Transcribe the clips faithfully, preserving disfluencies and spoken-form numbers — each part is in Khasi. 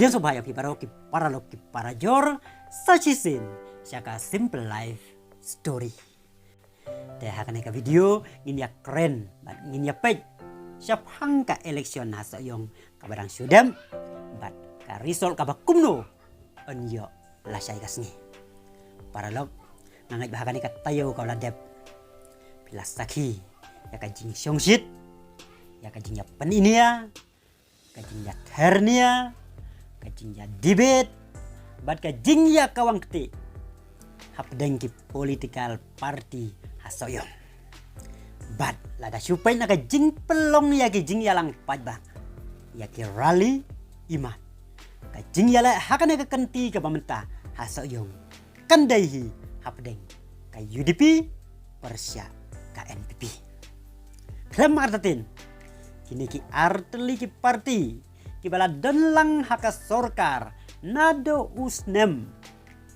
Ïa sngewbha ïa phi baroh ki paralok ki parajor, sa shisien sha ka Simple Life Story. Te ha kane ka video ngin ïa kren bad ngin ïa peit shaphang ka election ha Sohiong kaba dang shu dep bad ka result kaba kumno yn ïoh lashai ka sngi. Paralok, nga ngeit ba ha kane ka taïew kaba la dep phi la sakhi ïa ka jingshongshit, ïa ka jingïapyniaid, ka jingïather nia, ka jingïadebate bad ka jingïakawang kti hapdeng ki political party ha Sohiong. Bad lada shu peit na ka jingpynlong ïa ki jingïalang paidbah, ïa ki rally, imat, ka jingïaleh ha kane ka kynti kaba mynta ha Sohiong kan dei hi hapdeng ka U D P pyrshah ka N P P. Khlem artatien, kine ki artylli ki party kiba la don lang ha ka sorkar naduh u snem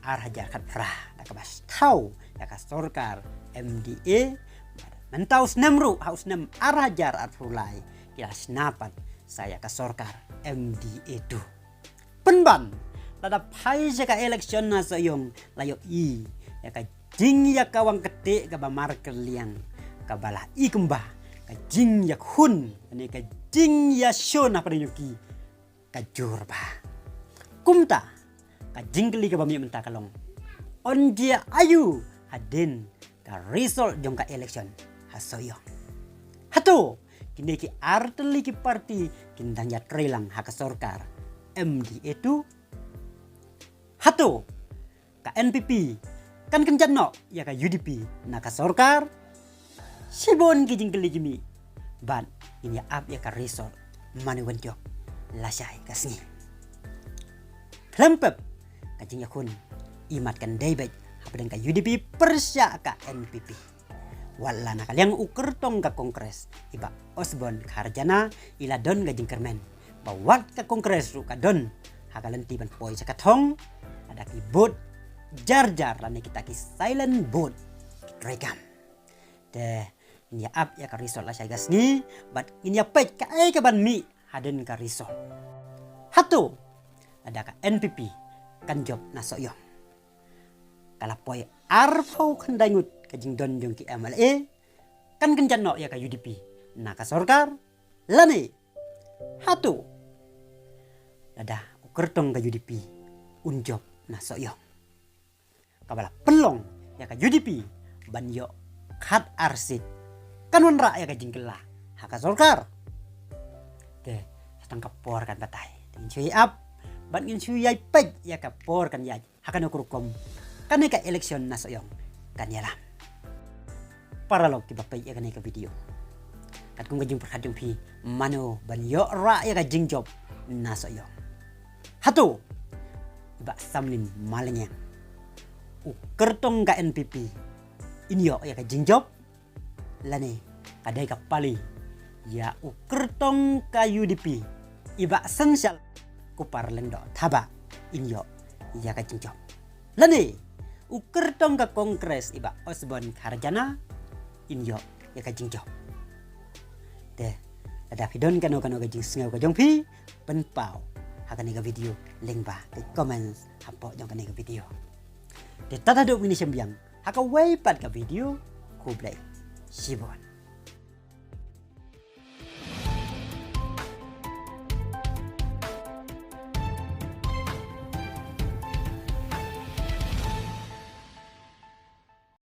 ar hajar khatphra, da kaba thaw ïa ka sorkar M D A, mynta u snem ruh ha u snem ar hajar arphew lai ki la shna pat sa ïa ka sorkar M D A two. Pynban, lada phai sha ka election na Sohiong la ïohi ïa ka jingïakawang kti kaba markylliang, kaba la i kumba ka jingïakhun ne ka jingïashun hapdeng jong ki ka jur bha. Kumta, ka jingkylli kaba mih mynta ka long, yn jia aïu hadien ka result jong ka election ha Sohiong? Hato kine ki artylli ki party kin dang ïatrei lang ha ka sorkar M D A two? Hato ka N P P kan kynjat noh ïa ka U D P na ka sorkar? Shibun ki jingkylli ki mih bad ngin ïa ap ïa ka result mano ban jop lashai ka sngi. Khlem pep, ka jingïakhun imat kan dei beit hapdeng ka U D P pyrshah ka N P P. Wat la na ka liang u kyrtong ka Congress i Bah Osborne Kharjana i la don ka jingkyrmen ba wat ka Congress ruh ka don ha ka lynti ban poi sha ka thong, lada ki vote jar jar lane kita ki silent vote ki treikam. Te ngin ïa ap ïa ka result lashai ka sngi bad ngin ïa peit kaei kaban mih hadien ka result. Hato lada ka N P P kan jop na Sohiong? Ka la poi arphew khyndai ngut ka jingdon jong ki M L A, kan kynjat noh ïa ka U D P na ka sorkar? Lane hato lada u kyrtong ka U D P un jop na Sohiong, kaba la pynlong ïa ka U D P ban ïoh khat ar seat, kan wanrah ïa ka jingkylla ha ka sorkar? Te sa tang ka por kan batai. Te ngin shu ïa ap bad ngin shu ïa peit ïa ka por kan ïaid ha kano ka rukom kane ka election na Sohiong kan ïalam. Paralok kiba peit ïa kane ka video, katkum ka jingpyrkhat jong phi, mano ban ïoh rah ïa ka jingjop na Sohiong? Hato i Bah Samlin Malngiang, u kyrtong ka N P P, in ïoh ïa ka jingjop? Lane ka dei ka pali ïa u kyrtong ka U D P, i Bah Synshar Kupar Lyngdoh Thabah in ïoh ïa ka jingjop? Lane u kyrtong ka Congress i Bah Osborne Kharjana in ïoh ïa ka jingjop? Te lada phi don kano kano ka jingsngew ka jong phi, pynpaw ha kane ka video lyngba ki comments hapoh jong kane ka video. Te tad haduh mynne shembiang ha kawei pat ka video, khublei shibun.